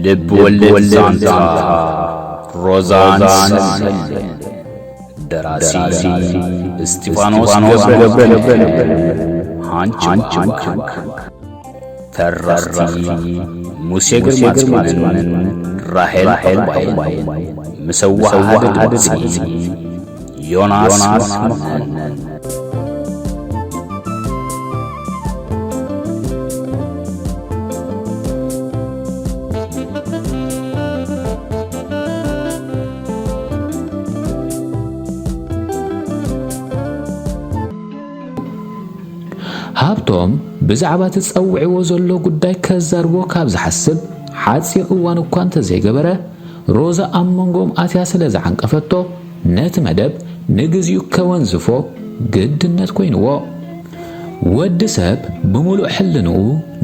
ልብ ወለድ ዛንታ ሮዛን ሰልየን። ደራሲ እስጢፋኖስ ገብረ፣ ሃንች ባንክ። ተረኽቲ ሙሴ ግርማ ጽዮንን ራሄል ባይን። ምስ ኣወሃህዳ ድምጺ ዮናስ መኮነን። ሃብቶም ብዛዕባ እቲ ጸዊዕዎ ዘሎ ጉዳይ ከዛርቦ ካብ ዝሓስብ ሓጺር እዋን እኳ እንተዘይገበረ፣ ሮዛ ኣብ መንጎኦም ኣትያ ስለ ዝዓንቀፈቶ፣ ነቲ መደብ ንግዚኡ ከወንዝፎ ግድነት ኮይንዎ። ወዲ ሰብ ብምሉእ ሕልንኡ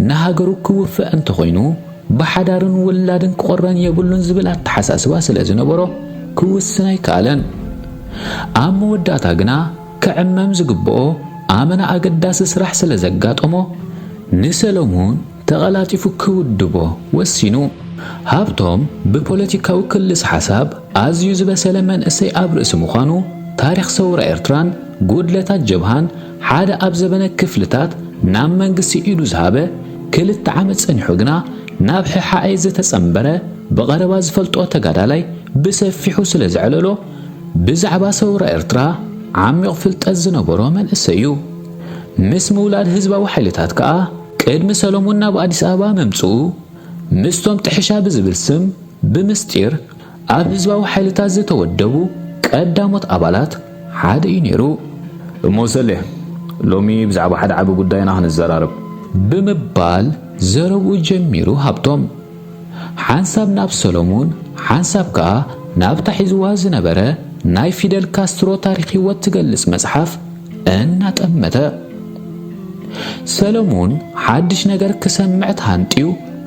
ንሃገሩ ክውፍእ እንተኾይኑ፣ ብሓዳርን ውላድን ክቖረን የብሉን ዝብል ኣተሓሳስባ ስለ ዝነበሮ፣ ክውስን ኣይከኣለን። ኣብ መወዳእታ ግና፣ ክዕመም ዝግብኦ ኣመና ኣገዳሲ ስራሕ ስለ ዘጋጠሞ፣ ንሰለሙን ተቐላጢፉ ክውድቦ ወሲኑ። ሃብቶም ብፖለቲካዊ ክልስ ሓሳብ ኣዝዩ ዝበሰለ መንእሰይ ኣብ ርእሲ ምዃኑ፣ ታሪኽ ሰውራ ኤርትራን ጉድለታት ጀብሃን ሓደ ኣብ ዘበነ ክፍልታት ናብ መንግስቲ ኢዱ ዝሃበ፣ ክልተ ዓመት ጸኒሑ ግና ናብ ሕሓኤ ዝተጸንበረ ብቐረባ ዝፈልጦ ተጋዳላይ ብሰፊሑ ስለ ዘዕለሎ፣ ብዛዕባ ሰውራ ኤርትራ ዓሚቕ ፍልጠት ዝነበሮ መንእሰይ እዩ። ምስ ምውላድ ህዝባዊ ሓይልታት ከኣ፣ ቅድሚ ሰሎሞን ናብ ኣዲስ ኣበባ ምምጽኡ፣ ምስቶም ጥሕሻ ብዝብል ስም ብምስጢር ኣብ ህዝባዊ ሓይልታት ዝተወደቡ ቀዳሞት ኣባላት ሓደ እዩ ነይሩ። እሞ ሰሌ፣ ሎሚ ብዛዕባ ሓደ ዓቢ ጉዳይ ኢና ክንዘራረብ። ብምባል ዘረብኡ ጀሚሩ ሃብቶም። ሓንሳብ ናብ ሰሎሙን፣ ሓንሳብ ከኣ ናብታ ሒዝዋ ዝነበረ ናይ ፊደል ካስትሮ ታሪኽ ህይወት ትገልጽ መጽሓፍ እናጠመተ። ሰሎሙን ሓድሽ ነገር ክሰምዕ ተሃንጥዩ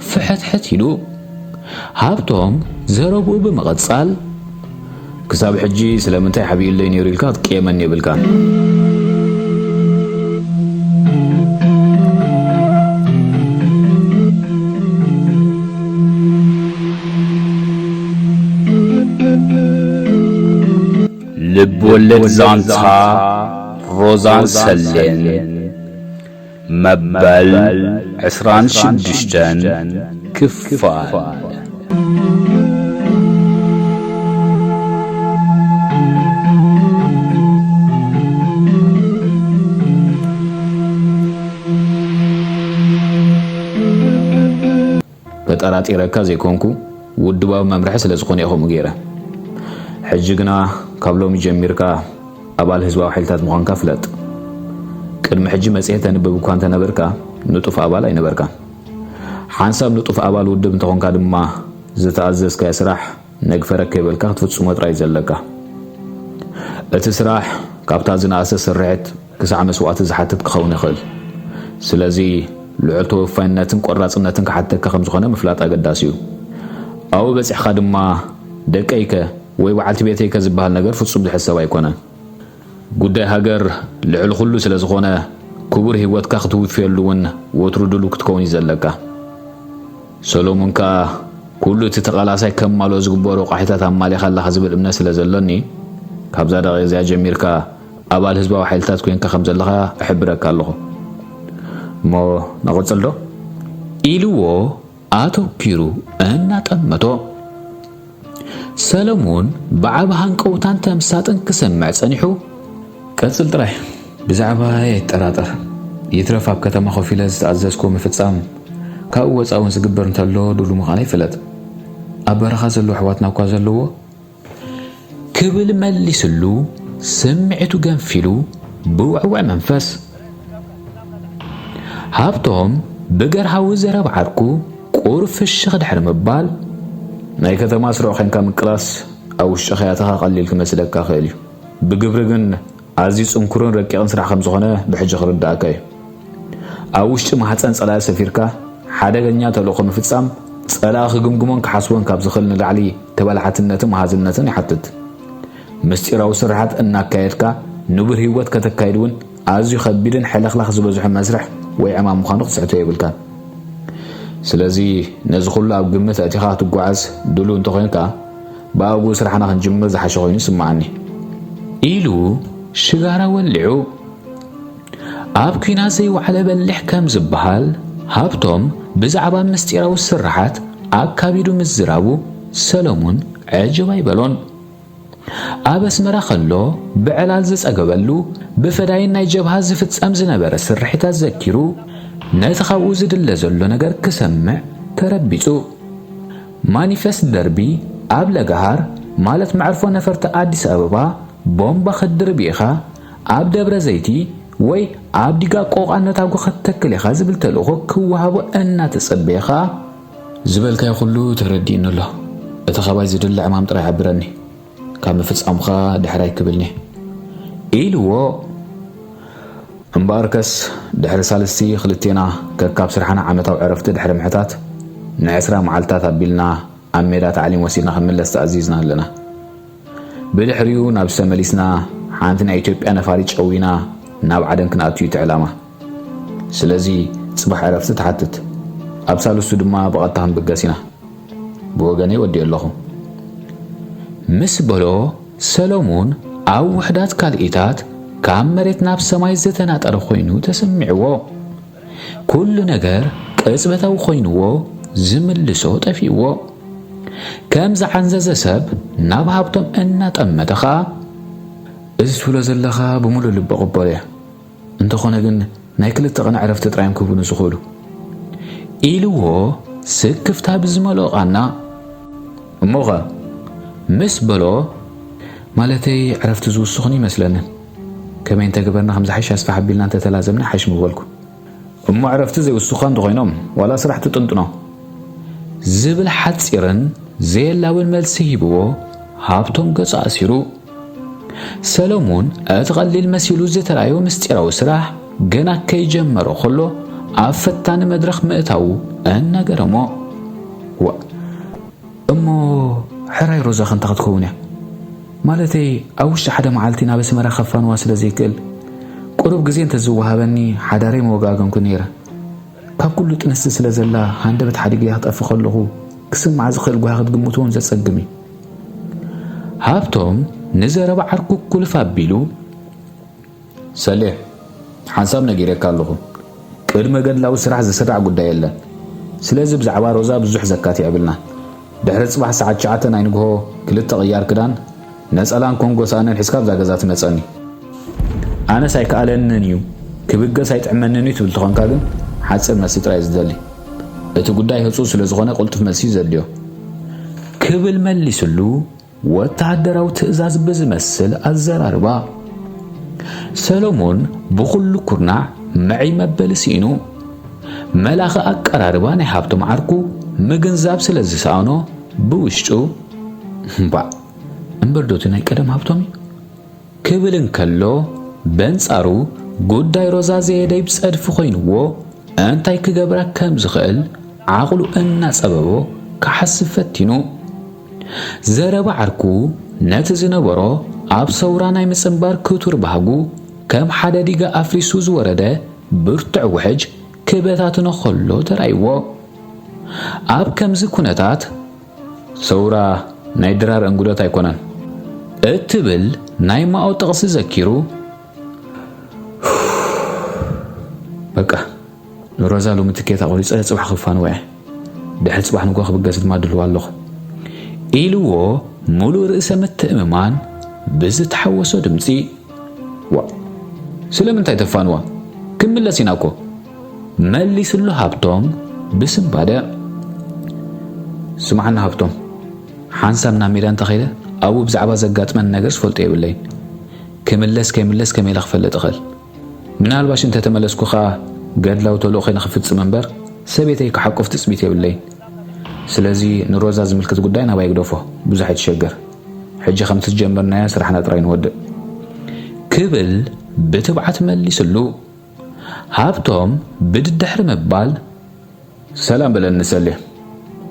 ፍሕትሕት ኢሉ። ሃብቶም ዘረብኡ ብምቕጻል፣ ክሳብ ሕጂ ስለምንታይ ሓቢኡለይ ነይሩ ኢልካ ክትቅየመኒ የብልካን። ልብ ወለድ ዛንታ ሮዛን ሰሌን መበል ዕስራን ሽዱሽተን ክፋል። ተጠራጢረካ ዘይኮንኩ፣ ውድባዊ መምርሒ ስለ ዝኾነ እየ ከምኡ ገይረ። ሕጂ ግና ካብ ሎሚ ጀሚርካ ኣባል ህዝባዊ ሓይልታት ምዃንካ ፍለጥ። ቅድሚ ሕጂ መጽሔት ተንብብ እኳ እንተነበርካ፣ ንጡፍ ኣባል ኣይነበርካን። ሓንሳብ ንጡፍ ኣባል ውድብ እንተኾንካ ድማ፣ ዝተኣዘዝካዮ ስራሕ ነግፈረክ ከይበልካ ክትፍጽሞ ጥራይ ዘለካ። እቲ ስራሕ ካብታ ዝነኣሰ ስርሒት ክሳዕ መስዋእቲ ዝሓትት ክኸውን ይኽእል። ስለዚ ልዑል ተወፋይነትን ቆራጽነትን ክሓተካ ከም ዝኾነ ምፍላጥ ኣገዳሲ እዩ። ኣብኡ በጺሕካ ድማ ደቀይከ ወይ በዓልቲ ቤተይከ ዝበሃል ነገር ፍጹም ዝሕሰብ ኣይኮነን። ጉዳይ ሃገር ልዕሊ ኩሉ ስለ ዝኾነ፣ ክቡር ህይወትካ ክትውፍየሉ እውን ወትሩ ድሉው ክትከውን እዩ ዘለካ። ሰሎሙን ከኣ፣ ኩሉ እቲ ተቓላሳይ ከማልኦ ዝግበኦ ረቋሒታት ኣማሊእካ ኣለኻ ዝብል እምነት ስለ ዘሎኒ፣ ካብዛ ደቂቕ እዚኣ ጀሚርካ ኣባል ህዝባዊ ሓይልታት ኮይንካ ከም ዘለኻ እሕብረካ ኣለኹ። እሞ ንቕጽል ዶ? ኢልዎ ኣተኲሩ እናጠመቶ። ሰለሙን ብዓቢ ሃንቀውታን ተምሳጥን ክሰምዕ ጸኒሑ። ቀጽል ጥራይ፣ ብዛዕባይ ኣይትጠራጠር። ይትረፍ ኣብ ከተማ ኮፍ ኢለ ዝተኣዘዝኩ ምፍጻም፣ ካብኡ ወጻኢ እውን ዝግበር እንተሎ ድሉ ምዃነይ ፍለጥ። ኣብ በረኻ ዘለዉ ኣሕዋትና እኳ ዘለውዎ። ክብል መሊስሉ፣ ስምዒቱ ገንፊሉ ብውዕውዕ መንፈስ። ሃብቶም ብገርሃዊ ዘረብ ዓርኩ ቁሩብ ፍሽኽ ድሕሪ ምባል፣ ናይ ከተማ ስሩዕ ዄንካ ምቅላስ ኣብ ውሽጢ ከይኣተኻ ቀሊል ክመስለካ ይኽእል እዩ። ብግብሪ ግን ኣዝዩ ጽንኩርን ረቂቕን ስራሕ ከም ዝኾነ ብሕጂ ክርድኣካ እዩ። ኣብ ውሽጢ ማህጸን ጸላኢ ሰፊርካ ሓደገኛ ተልእኾ ምፍጻም፣ ጸላኢ ክግምግሞን ክሓስቦን ካብ ዝኽእል ንላዕሊ ተበላሓትነትን መሃዝነትን ይሓትት። ምስጢራዊ ስርሓት እናካየድካ ንቡር ህይወት ከተካይድ እውን ኣዝዩ ከቢድን ሕልኽላኽ ዝበዝሖ መስርሕ ወይ ዕማም ምዃኑ ክትስሕቶ የብልካን። ስለዚ ነዚ ኩሉ ኣብ ግምት ኣእቲኻ ክትጓዓዝ ድሉው እንተኾይንካ፣ ብኣግኡ ስራሕና ክንጅምር ዝሓሸ ኮይኑ ይስምዓኒ። ኢሉ ሽጋራ ወሊዑ። ኣብ ኲናት ዘይወዓለ በሊሕ ከም ዝበሃል፣ ሃብቶም ብዛዕባ ምስጢራዊ ስርሓት ኣካቢዱ ምዝራቡ ሰለሙን ዕጅብ ኣይበሎን። ኣብ ኣስመራ ከሎ ብዕላል ዝጸገበሉ፣ ብፈዳይን ናይ ጀብሃ ዝፍጸም ዝነበረ ስርሒታት ዘኪሩ፣ ነቲ ካብኡ ዝድለ ዘሎ ነገር ክሰምዕ ተረቢጹ። ማኒፈስት ደርቢ ኣብ ለጋሃር፣ ማለት መዕርፎ ነፈርቲ ኣዲስ ኣበባ፣ ቦምባ ክትድርቢ ኢኻ፣ ኣብ ደብረ ዘይቲ ወይ ኣብ ዲጋ ቆቋ ነታጒ ክትተክል ኢኻ ዝብል ተልእኾ ክወሃቦ እናተጸበየ ኸኣ፣ ዝበልካዮ ኩሉ ተረዲእኒ ኣሎ። እቲ ካባይ ዝድለ ዕማም ጥራይ ሓብረኒ። ካብ ምፍጻሙኻ ድሕር ኣይክብልኒ። ኢልዎ። እምበኣርከስ ድሕሪ ሳልስቲ ክልቴና ከካብ ስርሓና ዓመታዊ ዕረፍቲ ድሕሪ ምሕታት ንዕስራ መዓልታት ኣቢልና ኣብ ሜዳ ታዕሊም ወሲድና ክንምለስ ተኣዚዝና ኣለና። ብድሕሪኡ ናብ ዝተመሊስና ሓንቲ ናይ ኢትዮጵያ ነፋሪት ጨዊና ናብ ዓደን ክንኣቱ እዩ እቲ ዕላማ። ስለዚ ጽባሕ ዕረፍቲ ትሓትት። ኣብ ሳልስቱ ድማ ብቐጥታ ክንብገስ ኢና። ብወገነይ ወዲኤ ኣለኹ። ምስ በሎ ሰሎሙን ኣብ ውሑዳት ካልኢታት ካብ መሬት ናብ ሰማይ ዝተናጠረ ኮይኑ ተሰሚዕዎ። ኩሉ ነገር ቅጽበታዊ ኮይንዎ ዝምልሶ ጠፊእዎ። ከም ዝዓንዘዘ ሰብ ናብ ሃብቶም እናጠመተ ኸኣ፣ "እዚ ትብሎ ዘለኻ ብምሉእ ልቢ እቕበሎ እየ። እንተኾነ ግን ናይ ክልተ ቕነ ዕረፍቲ ጥራይ እዮም ክህቡኒ ዝኽእሉ" ኢልዎ ስክፍታ ብዝመልኦ ቓና። "እሞኸ?" ምስ በሎ፣ "ማለተይ ዕረፍቲ ዝውስኹን ይመስለንን። ከመይ እንተገበርና ከም ዝሓይሽ ኣስፍሕ ኣቢልና እንተተላዘብና ይሓይሽ ምበልኩ። እሞ ዕረፍቲ ዘይውስኻ እንተኾይኖም ዋላ ስራሕ ትጥንጥኖ?" ዝብል ሓጺርን ዘየላውን መልሲ ሂብዎ ሃብቶም ገጹ ኣሲሩ። ሰሎሙን እቲ ቐሊል መሲሉ ዝተራእዮ ምስጢራዊ ስራሕ ገና ከይጀመሮ ከሎ ኣብ ፈታኒ መድረኽ ምእታዉ እናገረሞ። "ዋእ! እሞ ሕራይ ሮዛ ከ እንታይ ክትከውን እያ? ማለተይ ኣብ ውሽጢ ሓደ መዓልቲ ናብ ኣስመራ ከፋንዋ ስለ ዘይክእል ቁሩብ ግዜ እንተዝወሃበኒ ሓዳረይ ምወጋገንኩ ነይረ። ካብ ኩሉ ጥንስቲ ስለ ዘላ ሃንደበት ሓዲገያ ክጠፍእ ከለኹ ክስማዓ ዝኽእል ጓሂ ክትግምቱ እውን ዘጸግም እዩ።" ሃብቶም ንዘረባ ዓርኩ ኩልፍ ኣቢሉ፣ "ሰሌ፣ ሓንሳብ ነጊረካ ኣለኹ። ቅድመ ገድላዊ ስራሕ ዝስራዕ ጉዳይ የለን። ስለዚ ብዛዕባ ሮዛ ብዙሕ ዘካት የብልናን። ድሕሪ ጽባሕ ሰዓት ትሽዓተ ናይ ንግሆ ክልተ ቅያር ክዳን፣ ነጸላን ኮንጎ ሳእንን ሒዝካ ኣብዛ ገዛ ትመጸኒ። ኣነስ ኣይከኣለንን እዩ፣ ክብገስ ኣይጥዕመንን እዩ ትብል ተኾንካ ግን ሓጺር መልሲ ጥራይ እዩ ዝደሊ። እቲ ጉዳይ ህጹጽ ስለ ዝኾነ ቅልጡፍ መልሲ እዩ ዘድልዮ" ክብል መሊስሉ ወተሃደራዊ ትእዛዝ ብዝመስል ኣዘራርባ። ሰሎሞን ብኹሉ ኩርናዕ መዒ መበሊ ስኢኑ። መላኺ ኣቀራርባ ናይ ሃብቶም ዓርኩ ምግንዛብ ስለ ዝሰኣኖ ብውሽጡ፣ "እምባእ፣ እምበር ዶ እቲ ናይ ቀደም ሃብቶም እዩ?" ክብል እንከሎ፣ በንጻሩ ጉዳይ ሮዛ ዘየደይብ ጸድፊ ኮይንዎ፣ እንታይ ክገብራ ከም ዝኽእል ዓቕሉ እናጸበቦ ክሓስብ ፈቲኑ። ዘረባ ዓርኩ ነቲ ዝነበሮ ኣብ ሰውራ ናይ ምጽንባር ክቱር ባህጉ ከም ሓደ ዲጋ ኣፍሪሱ ዝወረደ ብርቱዕ ውሕጅ ክበታትኖ ከሎ ተራእይዎ። ኣብ ከምዚ ኩነታት፣ "ሰውራ ናይ ድራር እንጉዶት ኣይኮነን" እትብል ናይ ማኦ ጥቕሲ ዘኪሩ፣ "በቃ፣ ንሮዛ ሎሚ ትኬት ኣቑሪጸ ጽባሕ ክፋንዋ እየ። ድሕሪ ጽባሕ ንግሆ ክብገስ ድማ ድልዋ ኣለኹ" ኢልዎ ምሉእ ርእሰ ምትእምማን ብዝተሓወሶ ድምጺ። "ዋእ! ስለምንታይ ተፋንዋ? ክንምለስ ኢና እኮ!" መሊስሉ ሃብቶም ብስንባደ። "ስምዓኒ ሃብቶም፣ ሓንሳብ ናብ ሜዳ እንተኸይደ ኣብኡ ብዛዕባ ዘጋጥመኒ ነገር ዝፈልጦ የብለይን። ክምለስ ከይምለስ ከመይ ኢለ ክፈልጥ እኽእል? ምናልባሽ እንተተመለስኩ ኸኣ ገድላዊ ተልእኾይ ንኽፍጽም እምበር ሰበይተይ ክሓቁፍ ትጽቢት የብለይን። ስለዚ ንሮዛ ዝምልከት ጉዳይ ናባይ ግደፎ፣ ብዙሕ ኣይትሸገር። ሕጂ ከምቲ ዝጀመርናዮ ስራሕና ጥራይ ንወድእ" ክብል ብትብዓት መሊስሉ። ሃብቶም ብድድሕሪ ምባል፣ "ሰላም በለኒ ሰሌ።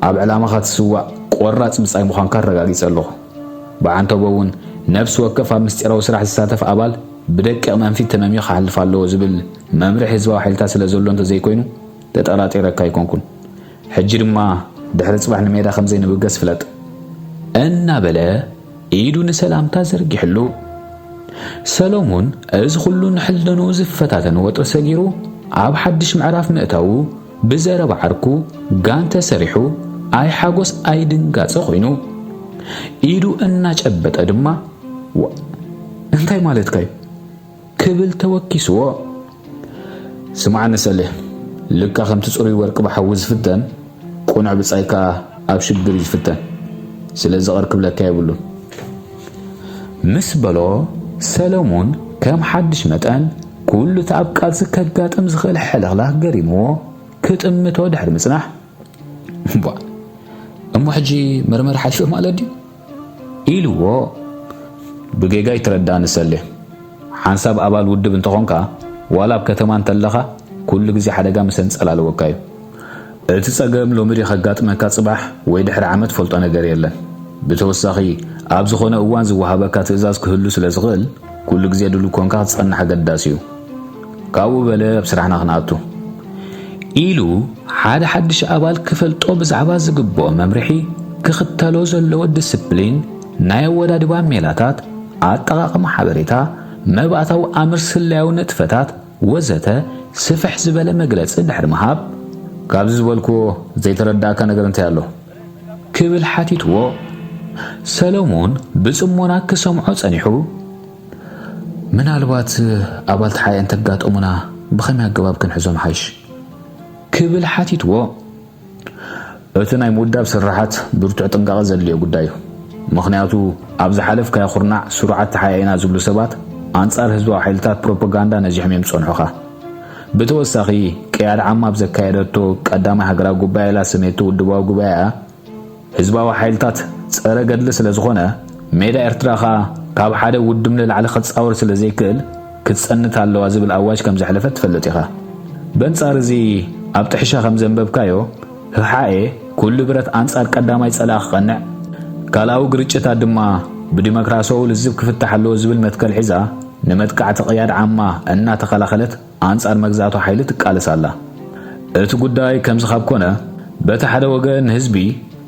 ኣብ ዕላማኻ ትስዋእ ቆራጽ ብጻይ ምዃንካ ኣረጋጊጸ ኣለኹ። ብዓንተቦ እውን ነፍሲ ወከፍ ኣብ ምስጢራዊ ስራሕ ዝሳተፍ ኣባል ብደቂቕ መንፊት ተመምዩ ክሓልፍ ኣለዎ ዝብል መምርሒ ህዝባዊ ሓይልታት ስለ ዘሎ እንተዘይኮይኑ፣ ተጠራጢረካ ኣይኮንኩን። ሕጂ ድማ ድሕሪ ጽባሕ ንሜዳ ከም ዘይንብገስ ፍለጥ፣ እናበለ ኢዱ ንሰላምታ ዘርጊሕሉ። ሰሎሙን እዚ ኩሉ ንሕልንኡ ዝፈታተን ወጥሪ ሰጊሩ ኣብ ሓድሽ ምዕራፍ ምእታዉ ብዘረባ ዓርኩ ጋን ተሰሪሑ ኣይ ሓጎስ ኣይ ድንጋጸ ኮይኑ ኢዱ እናጨበጠ ድማ "ዋ፣ እንታይ ማለትካ እዩ?" ክብል ተወኪስዎ። "ስማዕኒ ሰሌ፣ ልካ ከምቲ ጽሩይ ወርቂ ብሓዊ ዝፍተን፣ ቁኑዕ ብጻይ ከኣ ኣብ ሽግር እዩ ዝፍተን። ስለዚ ቀር ክብለካ የብሉን" ምስ በሎ፣ ሰለሙን ከም ሓድሽ መጠን ኩሉ እቲ ኣብ ቃልሲ ከጋጥም ዝኽእል ሕልኽላኽ ገሪምዎ ክጥምቶ ድሕሪ ምጽናሕ፣ "እምቧ፣ እሞ ሕጂ መርመራ ሓሊፈ ማለት ድዩ?" ኢልዎ። "ብጌጋ ይትረዳእኒ ሰሌ። ሓንሳብ ኣባል ውድብ እንተኾንካ፣ ዋላ ኣብ ከተማ እንተለኻ፣ ኩሉ ግዜ ሓደጋ ምስ ኣንጸላለወካ እዩ። እቲ ጸገም ሎሚ ድዩ ከጋጥመካ፣ ጽባሕ ወይ ድሕሪ ዓመት ፈልጦ ነገር የለን። ብተወሳኺ፣ ኣብ ዝኾነ እዋን ዝወሃበካ ትእዛዝ ክህሉ ስለ ዝኽእል፣ ኩሉ ግዜ ድሉው ኮንካ ክትጸንሕ ኣገዳሲ እዩ። ካብኡ በለ ኣብ ስራሕና ክንኣቱ" ኢሉ ሓደ ሓድሽ ኣባል ክፈልጦ ብዛዕባ ዝግብኦ መምርሒ፣ ክኽተሎ ዘለዎ ዲስፕሊን፣ ናይ ኣወዳድባ ሜላታት፣ ኣጠቓቕማ ሓበሬታ፣ መባእታዊ ኣምር ስለያዊ ንጥፈታት ወዘተ ስፍሕ ዝበለ መግለጺ ድሕሪ ምሃብ፣ "ካብዚ ዝበልክዎ ዘይተረዳእካ ነገር እንታይ ኣሎ?" ክብል ሓቲትዎ። ሰሎሙን ብጽሞና ክሰምዖ ጸኒሑ፣ "ምናልባት ኣባል ተሓኤ እንተጋጠሙና ብኸመይ ኣገባብ ክንሕዞም ሓይሽ?" ክብል ሓቲትዎ። "እቲ ናይ ምውዳብ ስርሓት ብርቱዕ ጥንቃቐ ዘድልዮ ጉዳይ እዩ። ምኽንያቱ ኣብ ዝሓለፍካዮ ኩርናዕ ስሩዓት ተሓኤ ኢና ዝብሉ ሰባት ኣንጻር ህዝባዊ ሓይልታት ፕሮፓጋንዳ ነዚሖም እዮም ዝጸንሑኻ። ብተወሳኺ ቅያድ ዓማ ኣብ ዘካየደቶ ቀዳማይ ሃገራዊ ጉባኤ ላሰሜቶ ውድባዊ ጉባኤኣ ህዝባዊ ሓይልታት ጸረ ገድሊ ስለ ዝኾነ፣ ሜዳ ኤርትራ ኸኣ ካብ ሓደ ውድብ ንላዕሊ ክጻወር ስለ ዘይክእል፣ ክትጸንት ኣለዋ ዝብል ኣዋጅ ከም ዘሕለፈት ትፈልጥ ኢኻ። በንጻር እዚ ኣብ ጥሕሻ ከም ዘንበብካዮ፣ ህሓኤ ኩሉ ብረት ኣንጻር ቀዳማይ ጸላኢ ክቐንዕ፣ ካልኣዊ ግርጭታት ድማ ብዲሞክራሲያዊ ልዝብ ክፍታሕ ኣለዎ ዝብል መትከል ሒዛ፣ ንመጥቃዕቲ ቅያድ ዓማ እናተኸላኸለት ኣንጻር መግዛእቱ ሓይሊ ትቃለስ ኣላ። እቲ ጉዳይ ከምዚ ካብ ኮነ፣ በቲ ሓደ ወገን ንህዝቢ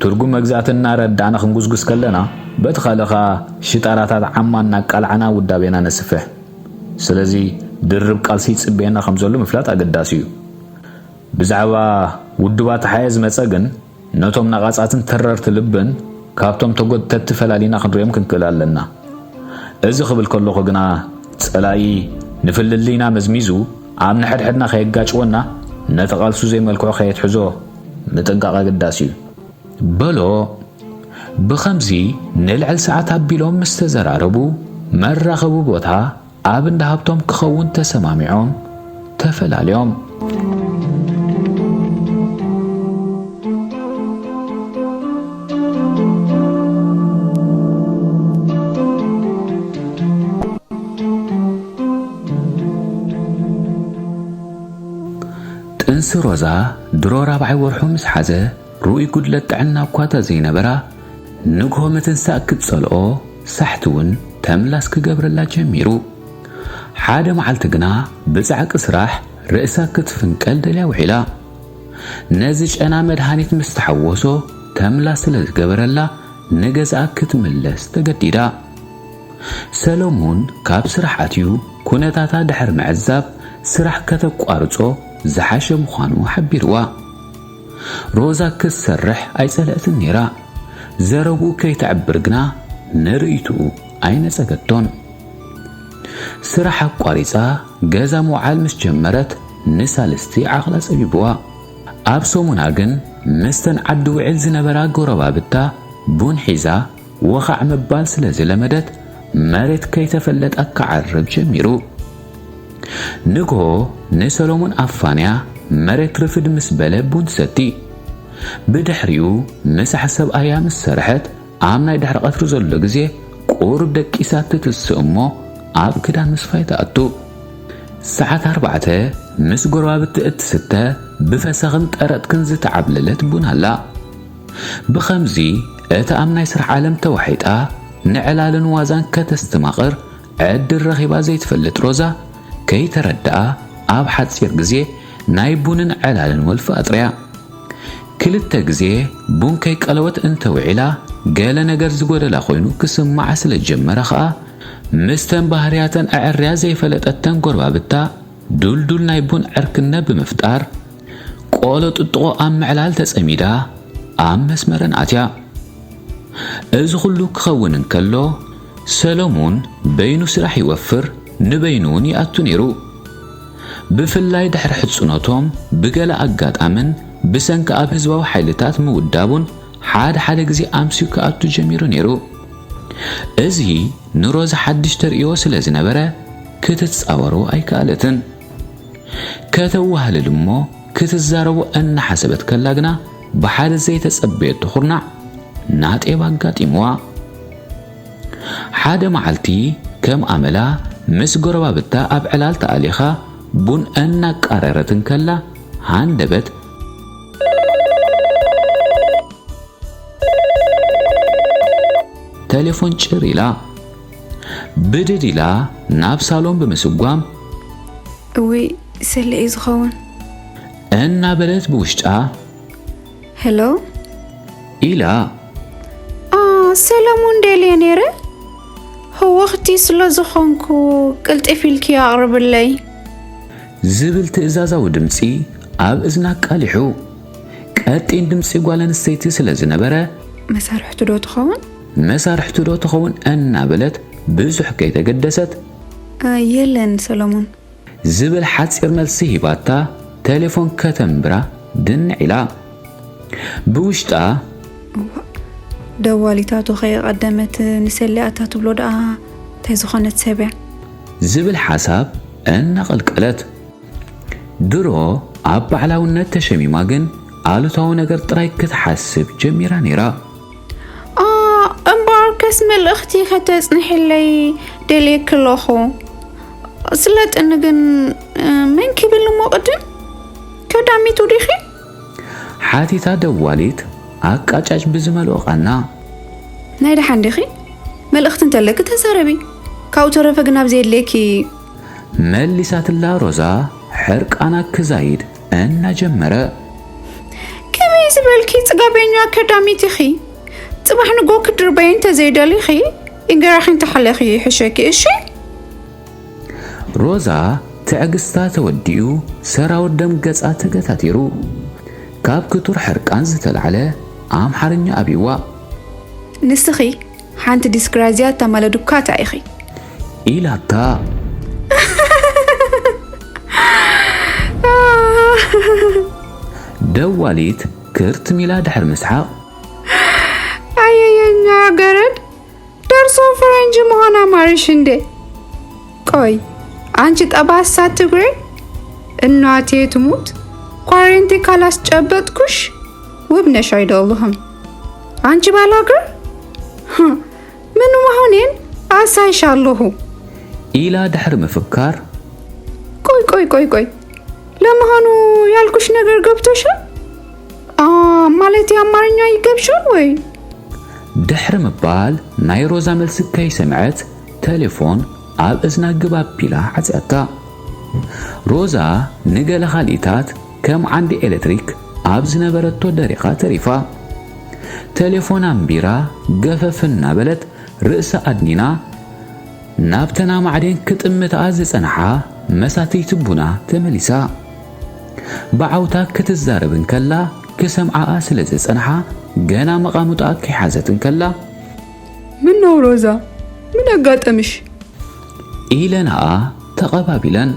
ትርጉም መግዛእቲ እናረዳእና ክንጉስጉስ ከለና፣ በቲ ካልእ ኸኣ ሽጣራታት ዓማ እናቃላዕና ውዳቤና ነስፍሕ። ስለዚ ድርብ ቃልሲ ይጽበየና ከም ዘሎ ምፍላጥ ኣገዳሲ እዩ። ብዛዕባ ውድባት ተሓኤ ዝመጸ ግን፣ ነቶም ነቓጻትን ተረርቲ ልብን ካብቶም ተጎተትቲ ፈላሊና ክንሪኦም ክንክእል ኣለና። እዚ ክብል ከለኹ ግና፣ ጸላኢ ንፍልልይና መዝሚዙ ኣብ ንሕድሕድና ከየጋጭወና፣ ነቲ ቃልሱ ዘይመልክዑ ከየትሕዞ ምጥንቃቕ ኣገዳሲ እዩ። በሎ። ብኸምዚ ንልዕሊ ሰዓት ኣቢሎም ምስ ተዘራረቡ፣ መራኸቢ ቦታ ኣብ እንዳ ሃብቶም ክኸውን ተሰማሚዖም ተፈላልዮም። ጥንሲ ሮዛ ድሮ ራብዓይ ወርሑ ምስ ሓዘ፣ ርኡይ ጉድለት ጥዕና እኳ እንተዘይነበራ፣ ንግሆ ምትንሳእ ክትጸልኦ፣ ሳሕቲ እውን ተምላስ ክገብረላ ጀሚሩ። ሓደ መዓልቲ ግና ብጻዕቂ ስራሕ ርእሳ ክትፍንቀል ደልያ ውዒላ። ነዚ ጨና መድሃኒት ምስ ተሓወሶ፣ ተምላስ ስለ ዝገበረላ፣ ንገዝኣ ክትምለስ ተገዲዳ። ሰሎሙን ካብ ስራሕ ኣትዩ ኩነታታ ድሕሪ ምዕዛብ፣ ስራሕ ከተቋርጾ ዝሓሸ ምዃኑ ሓቢርዋ። ሮዛ ክትሰርሕ ኣይጸልአትን ነይራ። ዘረብኡ ከይተዕብር ግና ንርእይትኡ ኣይነጸገቶን። ስራሕ ኣቋሪጻ ገዛ ምውዓል ምስ ጀመረት፣ ንሳልስቲ ዓቕላ ጸቢብዋ። ኣብ ሰሙና ግን ምስተን ዓዲ ውዕል ዝነበራ ጎረባብታ ቡን ሒዛ ወኻዕ ምባል ስለ ዝለመደት፣ መሬት ከይተፈለጣ ክዓርብ ጀሚሩ። ንግሆ ንሰሎሞን ኣፋንያ መሬት ርፍድ ምስ በለ ቡን ትሰቲ። ብድሕሪኡ ምሳሕ ሰብኣያ ምስ ሰርሐት፣ ኣብ ናይ ድሕሪ ቀትሪ ዘሎ ግዜ ቁሩብ ደቂሳ ትትስእ እሞ ኣብ ክዳን ምስፋይ ትኣቱ። ሰዓት ኣርባዕተ ምስ ጎረባብቲ እትስተ ብፈሰኽን ጠረጥክን ዝተዓብለለት ቡን ኣላ። ብኸምዚ እታ ኣብ ናይ ስራሕ ዓለም ተዋሒጣ ንዕላልን ዋዛን ከተስተማቕር ዕድል ረኺባ ዘይትፈልጥ ሮዛ ከይተረድኣ ኣብ ሓጺር ግዜ ናይ ቡንን ዕላልን ወልፊ ኣጥርያ። ክልተ ግዜ ቡን ከይቀለወት እንተውዒላ፣ ገለ ነገር ዝጎደላ ኮይኑ ክስምዓ ስለ ዝጀመረ ኸኣ፣ ምስተን ባህርያተን ኣዐርያ ዘይፈለጠተን ጎረባብታ፣ ዱልዱል ናይ ቡን ዕርክነት ብምፍጣር፣ ቆሎ ጥጥቖ ኣብ ምዕላል ተጸሚዳ ኣብ መስመረን ኣትያ። እዚ ኹሉ ክኸውን እንከሎ፣ ሰሎሙን በይኑ ስራሕ ይወፍር፣ ንበይኑ እውን ይኣቱ ነይሩ። ብፍላይ ድሕሪ ሕጽኖቶም ብገለ ኣጋጣምን ብሰንኪ ኣብ ህዝባዊ ሓይልታት ምውዳቡን ሓደ ሓደ ግዜ ኣምስዩ ክኣቱ ጀሚሩ ነይሩ። እዚ ንሮዛ ሓድሽ ተርእዮ ስለ ዝነበረ ክትጻወሮ ኣይከኣለትን። ከተዋህልል እሞ ክትዛረቦ እናሓሰበት ከላ ግና ብሓደ ዘይተጸበየቶ ኹርናዕ ናጤባ ኣጋጢምዋ። ሓደ መዓልቲ ከም ኣመላ ምስ ጎረባብታ ኣብ ዕላል ተኣሊኻ ቡን እናቃረረት እንከላ ሃንደበት ቴሌፎን ጭር ኢላ። ብድድ ኢላ ናብ ሳሎን ብምስጓም እውይ ሰለ እዩ ዝኸውን። እናበለት ብውሽጣ ሄሎ ኢላ። ኣ ሰለሙን ደልየ ነይረ። ህወኽቲ ስለ ዝኾንኩ ቅልጥፍ ኢልኪ ኣቕርብለይ። ዝብል ትእዛዛዊ ድምጺ ኣብ እዝና ኣቃሊሑ። ቀጢን ድምጺ ጓል ኣንስተይቲ ስለ ዝነበረ መሳርሕቱ ዶ ትኸውን? መሳርሕቱ ዶ ትኸውን እናበለት ብዙሕ ከይተገደሰት እ፣ የለን ሰለሙን። ዝብል ሓጺር መልሲ ሂባታ ቴሌፎን ከተንብራ ድንዕ ኢላ። ብውሽጣ እዋ፣ ደዋሊታቱ ከየቐደመት ንሰሊኣታ ትብሎ ደኣ እንታይ ዝኾነት ሰብ እያ? ዝብል ሓሳብ እናቐልቀለት። ድሮ ኣብ ባዕላውነት ተሸሚማ ግን ኣሉታዊ ነገር ጥራይ ክትሓስብ ጀሚራ ነይራ። ኣ፣ እምበኣርከስ መልእኽቲ ከተጽንሕለይ ደልየኪ ኣለኹ። ስለጥኒ ግን እ፣ መን ክብል እሞ ቅድም? ከዳሚቱ ዲኺ? ሓቲታ ደዋሊት ኣቃጫጭ ብዝመልኦ ቃና። ናይ ደሓን ዲኺ? መልእኽቲ እንተለኪ ተዛረቢ። ካብኡ ተረፈ ግን ኣብ ዘየድልየኪ መሊሳትላ ሮዛ ሕርቃና ክዛይድ እናጀመረ። ከመይ ዝበልኪ ጽጋበኛ ከዳሚት ኢኺ? ጽባሕ ንጎ ክድርበይ እንተዘይደሊኺ፣ እንገራኺ እንተሓለኺ ይሕሸኪ፣ እሺ? ሮዛ ትዕግስታ ተወዲኡ ሰራውር ደም ገጻ ተገታቲሩ። ካብ ክቱር ሕርቃን ዝተላዕለ ኣምሓርኛ ኣብይዋ። ንስኺ ሓንቲ ዲስግራዚያ እተማለዱካታ ኢኺ። ኢላታ። ደዋሊት ክርትም ኢላ ድሕሪ ምስሓቕ። ኣየየኛ ገረድ ደርሶ ፈረንጂ ምዃና ማርሽ እንዴ። ቆይ ኣንቺ ጠባሳ ትግሬ እናቴ ትሙት ኳሬንቲ ካላስ ጨበጥኩሽ ውብ ነሽ ኣይደለሁም ኣንቺ ባላገር። ምን መሆኔን ኣሳይሻለሁ። ኢላ ድሕሪ ምፍካር። ቆይ ቆይ ቆይ ቆይ ለመሆኑ ያልኩሽ ነገር ገብቶሻል? ኣ፣ ማለት ኣማርኛ ይገብሻል ወይ? ድሕሪ ምባል ናይ ሮዛ መልሲ ከይሰምዐት ተሌፎን ኣብ እዝና ግብ ኣቢላ ዓጽያታ። ሮዛ ንገለ ካልኢታት ከም ዓንዲ ኤሌክትሪክ ኣብ ዝነበረቶ ደሪቓ ተሪፋ። ተሌፎን ኣንቢራ ገፈፍ እናበለት ርእሳ ኣድኒና ናብተን ኣማዕዴን ክጥምትኣ ዝጸንሓ መሳትይቲ ቡና ተመሊሳ። ብዓውታ ክትዛረብ እንከላ ክሰምዓኣ ስለ ዝጸንሓ ገና መቓሙጣኣ ከይሓዘት እንከላ ምነው ሮዛ ምን ኣጋጠምሽ? ኢለናኣ ተቐባቢለን።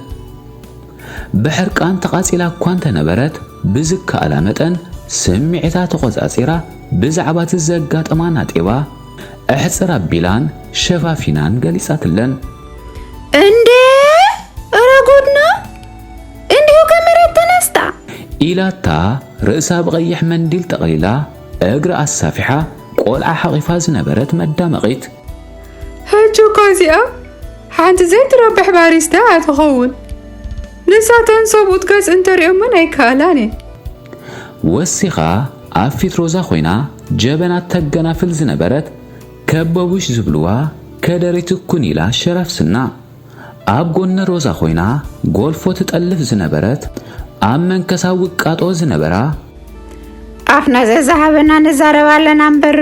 ብሕርቃን ተቓጺላ እኳ እንተነበረት ብዝከኣላ መጠን ስምዒታ ተቖጻጺራ ብዛዕባ እቲ ዘጋጠማ ናጤባ ኣሕጽር ኣቢላን ሸፋፊናን ገሊጻትለን። እንዴ እረ ጉድ ነው እንዲሁ ከመሬት ተነስታ ኢላታ ርእሳ ብቐይሕ መንዲል ጠቕሊላ እግራ ኣሳፊሓ ቆልዓ ሓቒፋ ዝነበረት መዳመቒት። ሕጂ እኮ እዚኣ ሓንቲ ዘይትረብሕ ባሪስታ እያ ትኸውን። ንሳተን ሰብኡት ገጽ እንተሪኦመን ኣይከኣላን እየን። ወሲኻ ኣብ ፊት ሮዛ ኮይና ጀበና ተገናፍል ዝነበረት ከበቡሽ ዝብልዋ ከደሪት ኩን ኢላ ሸራፍ ስና ኣብ ጎኒ ሮዛ ኮይና ጎልፎ ትጠልፍ ዝነበረት ኣብ መንከሳ ውቃጦ ዝነበራ ኣፍና ዘዛሃበና ንዛረብ ኣለና እምበር፣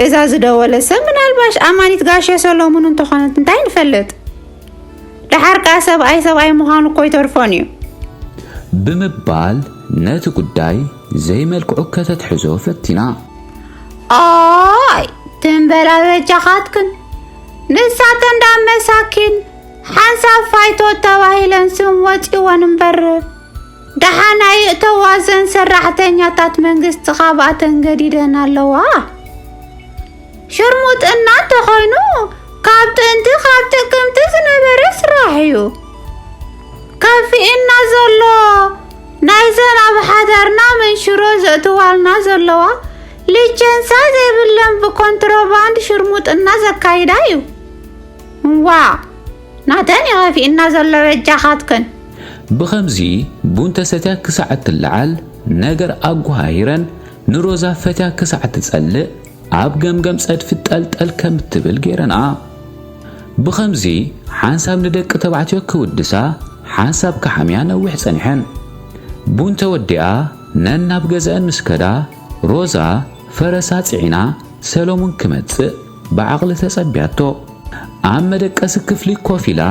እዛ ዝደወለ ሰብ ምናልባሽ ኣማኒት ጋሼ ሰሎሙን እንተኾነት እንታይ ንፈልጥ? ደሓር ከኣ ሰብኣይ ሰብኣይ ምዃኑ እኮ ኣይተርፎን እዩ። ብምባል ነቲ ጉዳይ ዘይመልክዑ ከተትሕዞ ፈቲና። ኣይ ትንበላ በጃኻትክን፣ ንሳተን ዳ መሳኪን ሓንሳብ ፋይቶ ተባሂለን ስም ወፂወን እምበር፣ ደሓን ኣይእተዋዘን ሰራሕተኛታት መንግስቲ ካብኣተን ገዲደን ኣለዋ። ሽርሙጥና እንተኾይኑ ካብ ጥንቲ ካብ ጥቅምቲ ዝነበረ ስራሕ እዩ። ከፊእና ዘሎ ናይዘን ኣብ ሓዳርና መንሽሮ ዘእትዋልና ዘለዋ ሊቸንሳ ዘይብለን ብኮንትሮባንድ ሽርሙጥና ዘካይዳ እዩ። ዋ ናተን ይኸፊእና ዘሎ በጃኻትክን። ብኸምዚ ቡን ተሰትያ ክሳዕ እትለዓል ነገር ኣጓሃሂረን ንሮዛ ፈትያ ክሳዕ ትጸልእ ኣብ ገምገም ጸድፊ ጠልጠል ከም እትብል ገይረንኣ። ብኸምዚ ሓንሳብ ንደቂ ተባዕትዮ ክውድሳ ሓንሳብ ክሓምያ ነዊሕ ጸኒሐን። ቡን ተወዲኣ ነናብ ገዛአን ምስ ከዳ ሮዛ ፈረሳ ጽዒና ሰሎሙን ክመጽእ ብዓቕሊ ተጸቢያቶ። ኣብ መደቀሲ ክፍሊ ኮፍ ኢላ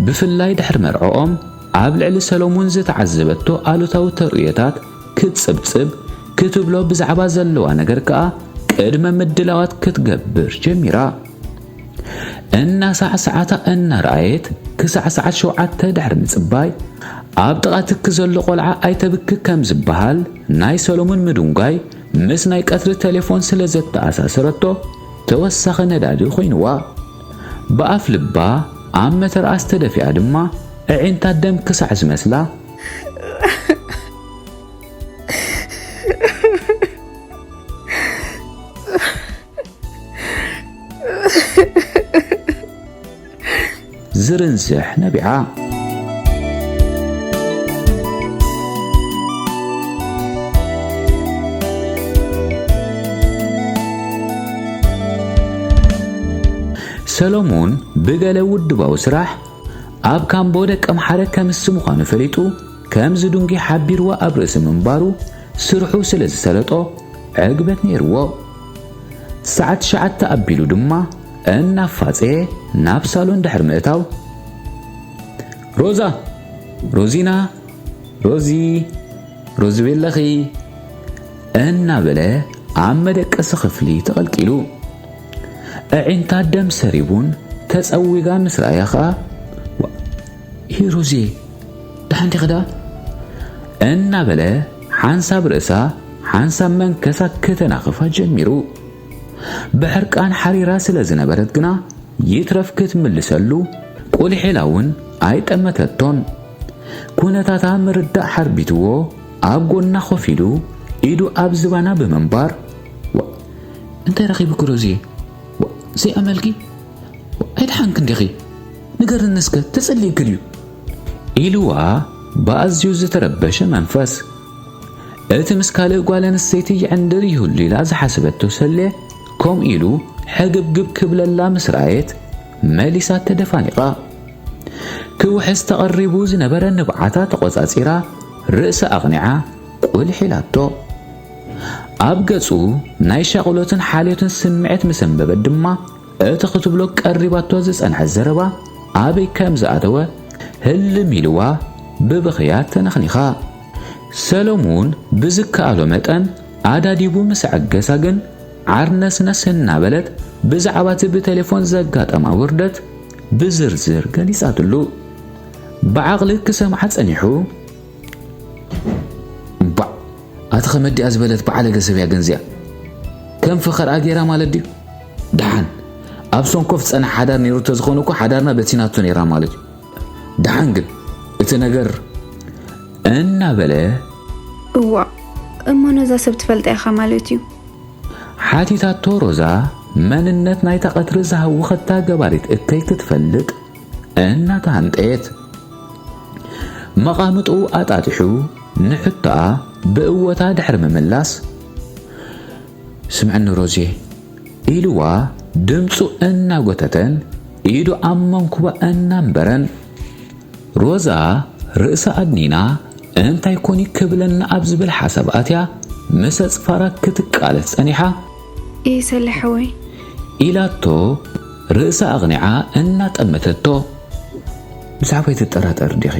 ብፍላይ ድሕሪ መርዕኦም ኣብ ልዕሊ ሰሎሙን ዝተዓዘበቶ ኣሉታዊ ተርእዮታት ክትጽብጽብ ክትብሎ ብዛዕባ ዘለዋ ነገር ከኣ ቅድመ ምድላዋት ክትገብር ጀሚራ። እናሳዕሳዓታ እናረኣየት ክሳዕ ሰዓት ሸውዓተ ድሕሪ ምጽባይ ኣብ ጥቓ ትኪ ዘሎ ቆልዓ ኣይተብኪ ከም ዝበሃል ናይ ሰሎሙን ምድንጓይ ምስ ናይ ቀትሪ ቴሌፎን ስለ ዘተኣሳሰረቶ ተወሳኺ ነዳዲ ኮይንዋ። ብኣፍ ልባ ኣብ መተርኣስ ተደፊኣ ድማ ኣዒንታ ደም ክሳዕ ዝመስላ ዝርንስሕ ነቢዓ። ሰሎሙን ብገለ ውድባዊ ስራሕ ኣብ ካምቦ ደቀምሓረ ከምሲ ምዃኑ ፈሊጡ፣ ከምዚ ድንጉይ ሓቢርዋ ኣብ ርእሲ ምንባሩ ስርሑ ስለ ዝሰለጦ ዕግበት ነይርዎ። ሰዓት ትሽዓተ ኣቢሉ ድማ እናፋጸየ ናብ ሳሎን ድሕሪ ምእታው፣ ሮዛ! ሮዚና! ሮዚ! ሮዚ ቤለኺ! እናበለ ኣብ መደቀሲ ክፍሊ ተቐልቂሉ። ኣዒንታ ደም ሰሪቡን ተጸዊጋ ምስ ረኣያ ኸኣ፣ ዋ፣ ሂሩዜ፣ ደሓን ዲኺ ደኣ? እናበለ ሓንሳብ ርእሳ ሓንሳብ መንከሳ ከተናኽፋ ጀሚሩ። ብሕርቃን ሓሪራ ስለ ዝነበረት ግና ይትረፍ ክትምልሰሉ ቁልሕ ኢላ እውን ኣይጠመተቶን። ኩነታታ ምርዳእ ሓርቢትዎ ኣብ ጎና ኮፍ ኢሉ ኢዱ ኣብ ዝባና ብምንባር፣ ዋ፣ እንታይ ረኺቡኪ ሮዝየ? ዋ፣ ዘይኣመልኪ? ዋ፣ ኣይደሓንክን ዲኺ? ንገርኒ እስከ፣ ተጸሊእኪ ድዩ? ኢልዋ ብኣዝዩ ዝተረበሸ መንፈስ። እቲ ምስ ካልእ ጓል ኣንስተይቲ ይዕንድር ይህሉ ኢላ ዝሓሰበቶ ሰሌ፣ ከምኡ ኢሉ ሕግብግብ ክብለላ ምስ ረኣየት፣ መሊሳ ተደፋኒቓ። ክውሕዝ ተቐሪቡ ዝነበረ ንብዓታ ተቖጻጺራ፣ ርእሳ ኣቕኒዓ፣ ቁልሕ ኢላቶ። ኣብ ገጹ ናይ ሻቕሎትን ሓልዮትን ስምዒት ምስ ኣንበበት ድማ፣ እቲ ክትብሎ ቀሪባቶ ዝጸንሐት ዘረባ ኣበይ ከም ዝኣተወ ህልም ኢልዋ ብብኽያት ተነኽኒኻ። ሰሎሙን ብዝከኣሎ መጠን ኣዳዲቡ ምስ ኣዐገሳ ግን ዓርነስነስ እናበለት ብዛዕባ እቲ ብቴሌፎን ዘጋጠማ ውርደት ብዝርዝር ገሊጻትሉ። ብዓቕሊ ክሰምዓ ጸኒሑ፣ እምባዕ፣ ኣቲ ኸመዲኣ ዝበለት በዓለገ ሰብ እያ ግን እዚኣ። ከም ፈኸርኣ ገይራ ማለት ድዩ? ደሓን፣ ኣብ ሰንኮፍ ዝጸንሐ ሓዳር ነይሩ እንተዝኸውን እኮ ሓዳርና በቲናቶ ነይራ ማለት እዩ። ደሓን ግን፣ እቲ ነገር እናበለ እዋእ፣ እሞ ነዛ ሰብ ትፈልጣ ኢኻ ማለት እዩ? ሓቲታቶ ሮዛ መንነት ናይታ ቀትሪ ዝሃወኸታ ገባሪት እከይ ክትፈልጥ እናተሃንጠየት። መቓምጥኡ ኣጣጢሑ ንሕቶኣ ብእወታ ድሕሪ ምምላስ፣ ስምዕኒ ሮዜ፣ ኢልዋ ድምፁ እናጎተተን ኢዱ ኣብ መንኩባ እናንበረን። ሮዛ ርእሳ ኣድኒና እንታይ ኮን ክብለና ኣብ ዝብል ሓሳብ ኣትያ ምስ ኣጽፋራ ክትቃለስ ጸኒሓ። ይሰለ ሓወይ። ኢላቶ ርእሳ ኣቕኒዓ እናጠመተቶ። ብዛዕባይ ትጠራጠር ዲኺ?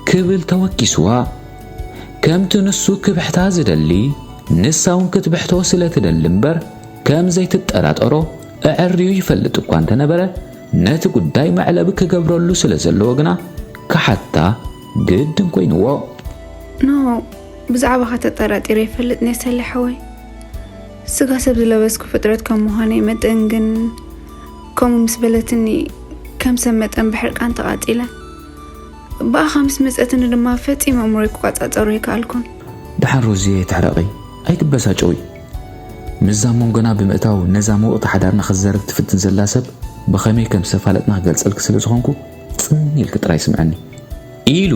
ክብል ተወኪስዋ። ከምቲ ንሱ ክብሕታ ዝደሊ ንሳ እውን ክትብሕቶ ስለ ትደሊ እምበር ከም ዘይትጠራጠሮ ኣዐርዩ ይፈልጥ እኳ እንተነበረ፣ ነቲ ጉዳይ መዕለቢ ክገብረሉ ስለ ዘለዎ ግና ክሓታ ግድን ኮይንዎ። ኖ፣ ብዛዕባኻ ተጠራጢረ ይፈልጥ ነሰለ ሓወይ። ስጋ ሰብ ዝለበስኩ ፍጥረት ከም ምዃነይ መጠን ግን ከምኡ ምስ በለትኒ ከም ሰብ መጠን ብሕርቃን ተቓጺለ። ብኣኻ ምስ መጸትኒ ድማ ፈጺመ እምሮይ ክቋጻጸሮ ኣይከኣልኩን። ደሓን ሮዝየ ኣይትሕረቒ፣ ኣይትበሳጨዊ። ምስዛ መንጎና ብምእታው ነዛ ምውቕቲ ሓዳርና ክትዘርግ ትፍትን ዘላ ሰብ ብኸመይ ከም ዝተፋለጥና ክገልጸልኪ ስለ ዝኾንኩ ጽን ኢልኪ ጥራይ ስምዕኒ። ኢሉ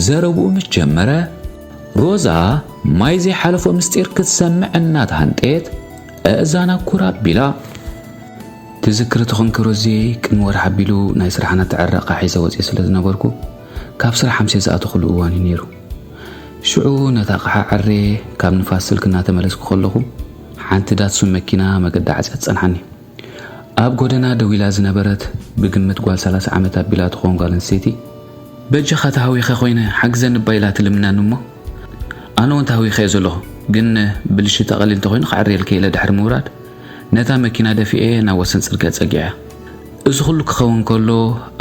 ዘረብኡ ምስ ጀመረ፣ ሮዛ ማይ ዘይሓለፎ ምስጢር ክትሰምዕ እናተሃንጠየት ኣእዛና ኩር ኣቢላ። ትዝክሪ ተኾንኪ ሮዝየ፣ ቅድሚ ወርሒ ኣቢሉ ናይ ስራሕና ተዕረቓ ሒዘ ወፅየ ስለ ዝነበርኩ ካብ ስራሕ ሓምሴ ዝኣተኹሉ እዋን እዩ ነይሩ። ሽዑ ነታ ኣቕሓ ዓርየ ካብ ንፋስ ስልክ እናተመለስኩ ከለኹ ሓንቲ ዳትሱን መኪና መገዲ ዓፅያ ትፀንሓኒ። ኣብ ጎደና ደው ኢላ ዝነበረት ብግምት ጓል ሰላሳ ዓመት ኣቢላ ትኸውን ጓል ኣንስተይቲ፣ በጃኻ ተሃዊኸ ኮይነ ሓግዘኒ እባ ኢላ ትልምነኒ እሞ ኣነ እውን ተሃዊኸ እየ ዘለኹ፣ ግን ብልሽታ ቀሊል እንተኾይኑ ክዓርየልኪ ኢለ ድሕሪ ምውራድ ነታ መኪና ደፊኤ ናብ ወሰን ጽርግያ ጸጊዐ። እዚ ኩሉ ክኸውን ከሎ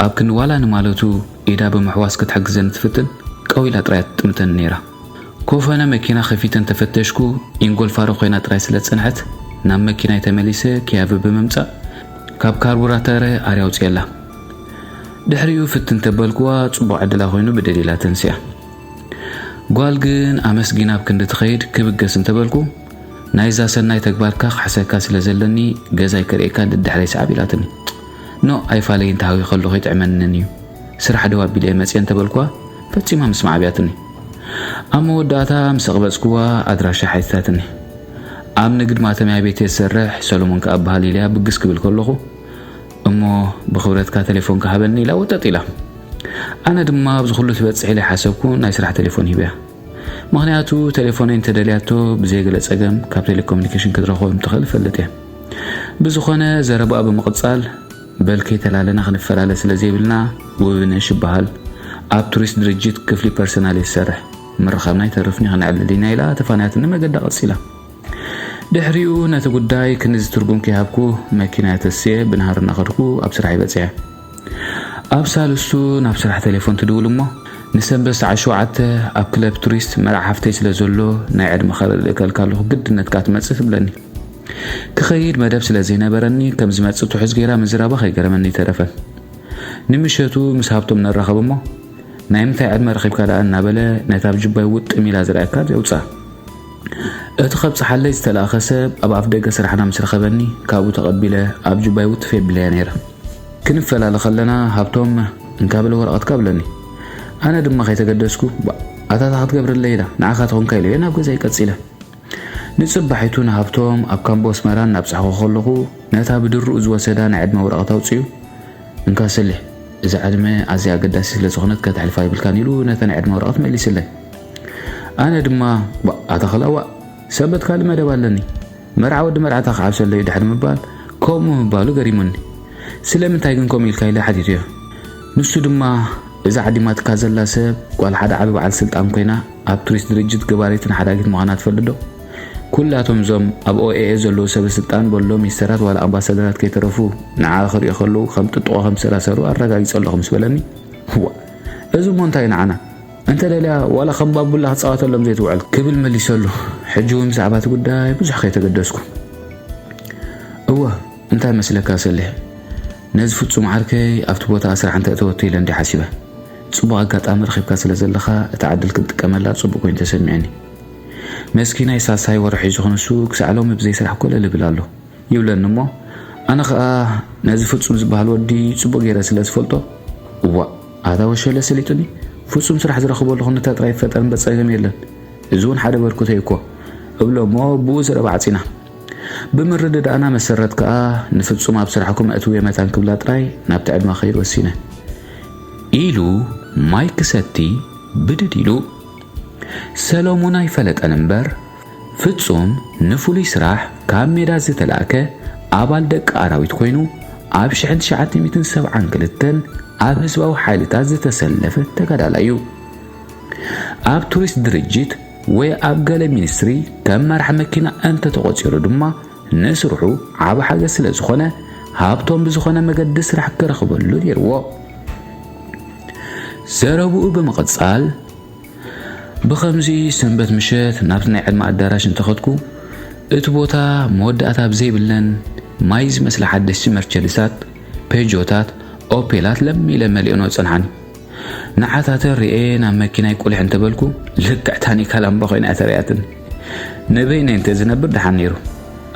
ኣብ ክንዲ ዋላ ንማለቱ ኢዳ ብምሕዋስ ክትሕግዘኒ ትፍትን ቀው ኢላ ጥራይ እያ ትጥምተኒ ነይራ። ኮፈነ መኪና ከፊተ እንተፈተሽኩ ኢንጎልፋሮ ኮይና ጥራይ ስለ ዝጸንሐት ናብ መኪናይ ተመሊሰ ኪያቭ ብምምጻእ ካብ ካርቡራተረ ኣርያ ኣውጽኤላ። ድሕሪኡ ፍትን ተበልክዋ ጽቡቕ ዕድላ ኮይኑ ብደሊላ ተንሲኣ። ጓል ግን ኣመስጊና ኣብ ክንዲ ትኸይድ ክብገስ እንተበልኩ ናይዛ ሰናይ ተግባርካ ክሕሰካ ስለ ዘለኒ ገዛይ ከርእየካ ድድሕረይ ሰዓብ ኢላትኒ። ኖ ኣይፋለይን ተሃዊኸ ኣለኹ ይጥዕመንን እዩ። ስራሕ ደው ኣቢለ እየ መፅየ እንተበልኩዋ ፈፂማ ምስማዕ ኣብያትኒ። ኣብ መወዳእታ ምስ ኣቕበፅኩዋ ኣድራሻ ሓቲታትኒ። ኣብ ንግድ ማተሚያ ቤት እየ ዝሰርሕ፣ ሰሎሞን ከኣ እበሃል ኢለያ ብግስ ክብል ከለኹ እሞ ብኽብረትካ ቴሌፎንካ ሃበኒ ኢላ ወጠጥ ኢላ። ኣነ ድማ ኣብዚ ኩሉ ትበፅሕ ኢለ ኣይሓሰብኩን ናይ ስራሕ ቴሌፎን ሂበያ። ምኽንያቱ ቴሌፎነይ እንተደልያቶ ብዘይ ገለ ፀገም ካብ ቴሌኮሙኒኬሽን ክትረኽቦ ከምትኽእል እፈልጥ እየ። ብዝኾነ ዘረባኣ ብምቕፃል በል ከይተላለና ክንፈላለ ስለ ዘይብልና ውብነሽ ይበሃል። ኣብ ቱሪስት ድርጅት ክፍሊ ፐርሰናል እየ ዝሰርሕ። ምርኻብና ኣይተርፍን እዩ ክንዕልል ኢና ኢላ ተፋንያትኒ መገዳ ቀፂላ። ድሕሪኡ ነቲ ጉዳይ ክንዚ ትርጉም ከይሃብኩ መኪናይ ኣተስየ ብናህሪ እናኸድኩ ኣብ ስራሐይ በጺሐ። ኣብ ሳልስቱ ናብ ስራሕ ቴሌፎን ትድውል እሞ ንሰንበት ሰዓት ሸውዓተ ኣብ ክለብ ቱሪስት መርዓ ሓፍተይ ስለ ዘሎ ናይ ዕድመ ካልእ እልእከልካ ኣለኹ ግድነትካ ትመጽእ ትብለኒ። ክኸይድ መደብ ስለ ዘይነበረኒ ከም ዝመጽእ ትሑዝ ገይራ ምዝራባ ከይገረመኒ ኣይተረፈን። ንምሸቱ ምስ ሃብቶም ንራኸብ እሞ ናይ ምንታይ ዕድመ ረኺብካ ደኣ እናበለ ነታ ኣብ ጅባይ ውጥም ኢላ ዝረኣየካ ኣብዚኣ ኣውጽኣ። እቲ ከብጽሓለይ ዝተላእኸ ሰብ ኣብ ኣፍ ደገ ስራሕና ምስ ረኸበኒ ካብኡ ተቐቢለ ኣብ ጅባይ ውጥፍ የብለያ ነይረ። ክንፈላለ ከለና ሃብቶም እንካ በለ ወረቐትካ ብለኒ። ኣነ ድማ ከይተገደስኩ ባ ኣታታ ክትገብረለይ ኢላ ንዓኻ ትኾንካ ኢለዮ ናብ ገዛይ ቀጺለ። ንጽባሒቱ ንሃብቶም ኣብ ካምቦ ኣስመራ እናብጻሕኹ ከለኹ ነታ ብድርኡ ዝወሰዳ ናይ ዕድመ ወረቐት ኣውጺኡ እንካ ሰሊሕ እዛ ዕድመ ኣዝያ ኣገዳሲ ስለ ዝኾነት ከተሕልፋ የብልካን ኢሉ ነታ ናይ ዕድመ ወረቐት መሊስለይ። ኣነ ድማ ባ ኣታ ኸላእ ዋእ ሰንበት ካልእ መደብ ኣለኒ መርዓ ወዲ መርዓታ ክዓብሰለይ ድሕሪ ምባል ከምኡ ምባሉ ገሪሙኒ። ስለምንታይ ግን ከምኡ ኢልካ ኢለ ሓቲተዮ። ንሱ ድማ እዛ ዓዲማትካ ዘላ ሰብ ጓል ሓደ ዓቢ በዓል ስልጣን ኮይና ኣብ ቱሪስት ድርጅት ገባሪትን ሓዳጊት ምዃና ትፈልጥ ዶ? ኩላቶም እዞም ኣብ ኦኤኤ ዘለዉ ሰበ ስልጣን በሎ ሚኒስተራት ዋላ ኣምባሳደራት ከይተረፉ ንዓኣ ክሪኡ ከለዉ ከም ጥጥቖ ከም ዝሰራሰሩ ኣረጋጊጸ ኣለኹ ምስ በለኒ እዋ እዚ እሞ እንታይ ንዓና እንተ ደልያ ዋላ ከም ባቡላ ክጻወተሎም ዘይትውዕል ክብል መሊሰሉ። ሕጂ እውን ብዛዕባ እቲ ጉዳይ ብዙሕ ከይተገደስኩ እወ እንታይ መስለካ ሰሊሕ ነዚ ፍጹም ዓርከይ ኣብቲ ቦታ ስራሕ እንተ እተወቶ ኢለ እንዲ ሓሲበ ጽቡቕ ኣጋጣሚ ረኺብካ ስለ ዘለኻ እቲ ዕድል ክንጥቀመላ ጽቡቕ ኮይኑ ተሰሚዕኒ። መስኪናይ ሳልሳይ ወርሒ ዝኾነሱ ክሳዕ ሎሚ ብዘይ ስራሕ ኮለል ይብል ኣሎ ይብለኒ እሞ ኣነ ኸኣ ነዚ ፍጹም ዝበሃል ወዲ ጽቡቕ ገይረ ስለ ዝፈልጦ እዋእ ኣታ ወሸለ ሰሊጡኒ ፍጹም ስራሕ ዝረኽበሉ ኩነታ ጥራይ ይፈጠር እምበር ጸገም የለን እዚ እውን ሓደ በርኩተይ እኮ እብሎ እሞ ብኡ ዘረባ ዓጺና ብምርድዳእና መሰረት ከኣ ንፍጹም ኣብ ስራሕኩም ኣእትውዮ መታን ክብላ ጥራይ ናብቲ ዕድመ ክኸይድ ወሲነ ኢሉ ማይ ክሰቲ ብድድ ኢሉ ሰሎሙን ኣይፈለጠን እምበር፣ ፍጹም ንፍሉይ ስራሕ ካብ ሜዳ ዝተላእከ ኣባል ደቂ ኣራዊት ኮይኑ፣ ኣብ ሽሕን ትሽዓተ ሚእትን ሰብዓን ክልተን ኣብ ህዝባዊ ሓይልታት ዝተሰለፈ ተጋዳላይ እዩ። ኣብ ቱሪስት ድርጅት ወይ ኣብ ገለ ሚኒስትሪ ከም መራሕ መኪና እንተተቖጺሩ ድማ፣ ንስርሑ ዓቢ ሓገዝ ስለ ዝኾነ፣ ሃብቶም ብዝኾነ መገዲ ስራሕ ክረኽበሉ ነይርዎ። ዘረብኡ ብምቕጻል፣ ብኸምዚ ሰንበት ምሸት ናብቲ ናይ ዕድመ ኣዳራሽ እንተኸድኩ፣ እቲ ቦታ መወዳእታ ብዘይብለን ማይ ዝመስላ ሓደሽቲ መርቸዲሳት፣ ፔጆታት፣ ኦፔላት ለሚለ መሊኦንኦ ጸንሓኒ። ንዓታተን ርእየ ናብ መኪናይ ቁሊሕ እንተበልኩ፣ ልክዕ ታኒካ ላምባ ኮይና እያ ተርእያትኒ። ንበይነይ እንተ ዝነብር ደሓን ነይሩ።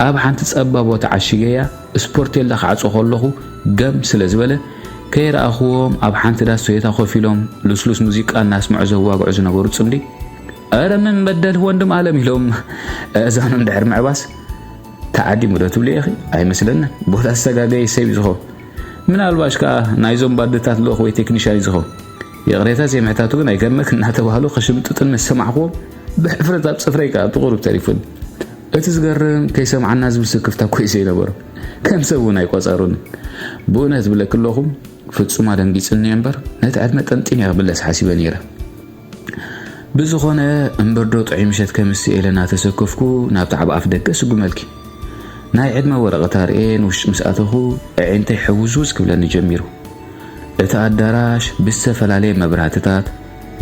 ኣብ ሓንቲ ጸባብ ቦታ ዓሺገያ፣ ስፖርቴላ ክዓጽዎ ከለኹ ገም ስለ ዝበለ፣ ከይረኣኽዎም ኣብ ሓንቲ ዳስ ቶዮታ ኮፍ ኢሎም ልስሉስ ሙዚቃ እናስምዑ ዘዋግዑ ዝነበሩ ጽምዲ፣ "ኧረ ምን በደል ወንድም ኣለም?" ኢሎም ኣእዛኖም ድሕሪ ምዕባስ፣ "ተዓዲሙ ዶ ትብሊ ኢኺ? ኣይመስለንን። ቦታ ዝተጋገየ ሰብ እዩ ዝኸውን። ምናልባሽ ከኣ ናይዞም ባድታት ልኡኽ ወይ ቴክኒሻን እዩ ዝኸውን። ይቕሬታ ዘይምሕታቱ ግን ኣይገርመክ" እናተባህሉ ክሽምጥጥን ምስ ሰማዕክዎም፣ ብሕፍረት ኣብ ጽፍረይ ከኣ ብቑሩብ ተሪፉኒ። እቲ ዝገርም፣ ከይሰምዓና ዝብል ስክፍታ እኮ እዩ ዘይነበሮም። ከም ሰብ እውን ኣይቆጸሩንን። ብእውነት እብለኪ ኣለኹ፣ ፍጹም ኣደንጊጽኒ እምበር፣ ነቲ ዕድመ ጠንጢነ ክምለስ ሓሲበ ነይረ። ብዝኾነ፣ እምበር ዶ ጥዑይ ምሸት ከምስእ ኢለ እናተሰከፍኩ ናብቲ ዓቢ ኣፍ ደገ ስጉመልኪ። ናይ ዕድመ ወረቐት ኣርእየ ንውሽጢ ምስ ኣተኹ፣ ኣዒንተይ ሕውዝውዝ ክብለኒ ጀሚሩ። እቲ ኣዳራሽ ብዝተፈላለየ መብራህትታት፣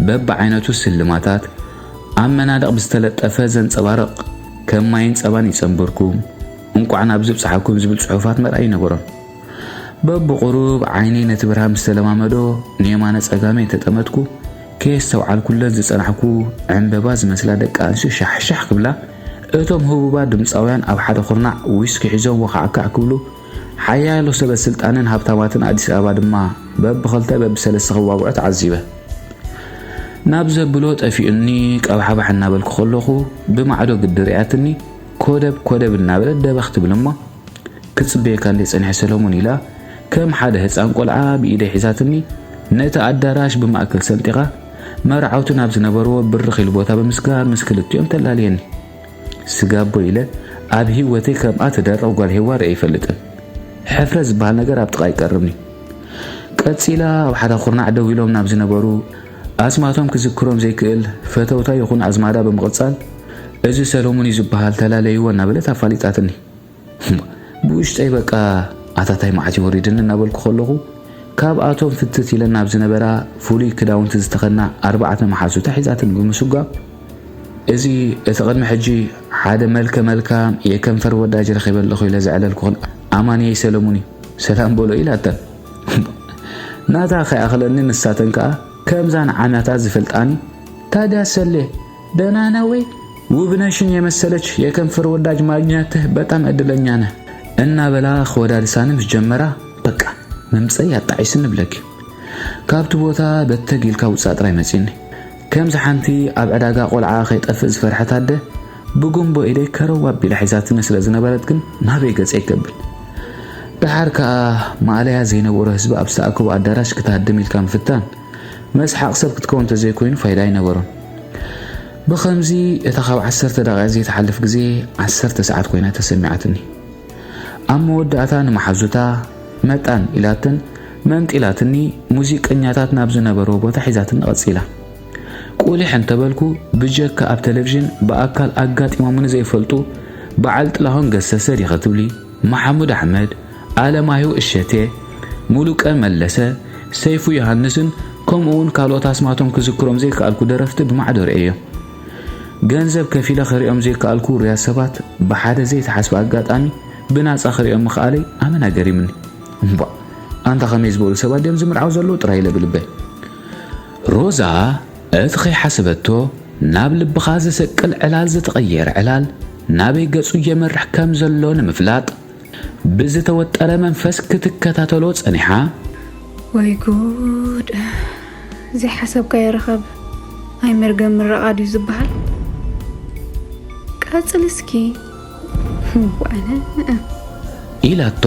በብዓይነቱ ስልማታት፣ ኣብ መናድቕ ብዝተለጠፈ ዘንጸባርቕ ከም ማይን ጸባን ይጸንበርኩ፣ "እንቋዕ ናብ ዝብጽሓኩም" ዝብል ጽሑፋት መርኣይ ነበሮም። በብቑሩብ ዓይነይ ነቲ ብርሃን ምስ ተለማመዶ፣ ንየማነ ጸጋመይ እንተጠመትኩ፣ ከየስተውዓልኩለን ዝጸናሕኩ ዕምበባ ዝመስላ ደቂ ኣንስትዮ ሻሕሻሕ ክብላ፣ እቶም ህቡባት ድምጻውያን ኣብ ሓደ ኩርናዕ ዊስኪ ሒዞም ወኻዕካዕ ክብሉ፣ ሓያሎ ሰበ ስልጣንን ሃብታማትን ኣዲስ ኣበባ ድማ በብኽልተ በብሰለስተ ክዋግዑ ተዓዚበ። ናብ ዘብሎ ጠፊኡኒ ቀብሓባሕ እናበልኩ ከለኹ፣ ብማዕዶ ግዲ ሪኣትኒ፣ ኮደብ ኮደብ እናበለት ደበኽ ትብል እሞ፣ "ክጽበየካ እንድየ ጸኒሐ ሰለሙን" ኢላ፣ ከም ሓደ ህጻን ቆልዓ ብኢደይ ሒዛትኒ፣ ነቲ ኣዳራሽ ብማእከል ሰንጢቓ፣ መርዓውቲ ናብ ዝነበርዎ ብርኽ ኢሉ ቦታ ብምስጋር ምስ ክልቲኦም ተላልየኒ። ስጋቦ ኢለ ኣብ ህይወተይ ከምኣ ትደርቕ ጓል ሄዋ ርእየ ኣይፈልጥን። ሕፍረት ዝበሃል ነገር ኣብ ጥቓ ኣይቀርብን እዩ። ቀጺላ ኣብ ሓደ ኩርናዕ ደው ኢሎም ናብ ዝነበሩ፣ ኣስማቶም ክዝክሮም ዘይክእል ፈተውታ ይኹን ኣዝማዳ ብምቕጻል፣ "እዚ ሰሎሙን እዩ ዝበሃል፣ ተላለይዎ" እናበለት ኣፋሊጣትኒ። ብውሽጠይ በቃ ኣታ ታይ መዓት እዩ ወሪድኒ እናበልኩ ከለኹ፣ ካብኣቶም ፍትት ኢለን ናብ ዝነበራ ፍሉይ ክዳውንቲ ዝተኸድና ኣርባዕተ መሓዙታ ሒዛትኒ ብምስጓም፣ "እዚ እቲ ቅድሚ ሕጂ ሓደ መልከ መልካም የከንፈር ወዳጅ ረኺበ ኣለኹ ኢለ ዘዕለልኩኽን ኣማንየይ ሰለሙን እዩ፣ ሰላም በሎ" ኢላተን። ናታ ከይኣኽለኒ ንሳተን ከኣ ከምዛ ንዓናታት ዝፈልጣኒ፣ "ታዲያ ሰሌ ደህና ነህ ወይ? ውብነሽን የመሰለች የከንፈር ወዳጅ ማግኘትህ በጣም እድለኛ ነህ" እናበላ ክወዳድሳኒ ምስ ጀመራ፣ በቃ መምጸኢ ኣጣዒስኒ እብለኪ። ካብቲ ቦታ በተግ ኢልካ ውጻእ ጥራይ መጺኒ። ከምዚ ሓንቲ ኣብ ዕዳጋ ቆልዓ ከይጠፍእ ዝፈርሐት ኣደ፣ ብጉንቦ ኢደይ ከረው ኣቢላ ሒዛትኒ ስለ ዝነበረት ግን ናበይ ገጸይ ከብል። ደሓር ከኣ ማእለያ ዘይነበሮ ህዝቢ ኣብ ዝተኣከቦ ኣዳራሽ ክትሃድም ኢልካ ምፍታን፣ መስሓቕ ሰብ ክትከውን እንተዘይኮይኑ ፋይዳ ኣይነበሮን። ብኸምዚ እታ ካብ ዓሰርተ ደቂቕ ዘይትሓልፍ ግዜ ዓሰርተ ሰዓት ኮይና ተሰሚዓትኒ። ኣብ መወዳእታ ንመሓዙታ መጣን ኢላተን መንጢላትኒ፣ ሙዚቀኛታት ናብ ዝነበርዎ ቦታ ሒዛትኒ ቀጺላ። ቁሊሕ እንተበልኩ፣ ብጀካ ኣብ ቴሌቪዥን ብኣካል ኣጋጢሞምኒ ዘይፈልጡ በዓል ጥላሁን ገሰሰ ዲኺ ትብሊ፣ መሓሙድ ኣሕመድ፣ ኣለማየሁ እሸቴ፣ ሙሉቀ መለሰ፣ ሰይፉ ዮሃንስን ከምኡ እውን ካልኦት ኣስማቶም ክዝክሮም ዘይከኣልኩ ደረፍቲ ብማዕዶ ርእየዮም። ገንዘብ ከፊለ ክሪኦም ዘይከኣልኩ ውሩያት ሰባት ብሓደ ዘይተሓስበ ኣጋጣሚ ብናጻ ክሪኦም ምኽኣለይ ኣመና ገሪምኒ። እምቧእ፣ ኣንታ ከመይ ዝበሉ ሰባት ድዮም ዝምርዓው ዘለዉ ጥራይ ኢለ ብልበይ። ሮዛ እቲ ከይሓሰበቶ ናብ ልብኻ ዘሰቅል ዕላል ዝተቐየረ ዕላል ናበይ ገጹ የምርሕ ከም ዘሎ ንምፍላጥ ብዝተወጠረ መንፈስ ክትከታተሎ ጸኒሓ። ወይ ጉድ! ዘይሓሰብካዮ ርኸብ ኣይመርገም ምርቓ ድዩ ዝበሃል? ቀጽል እስኪ። ዋነ። ኢላቶ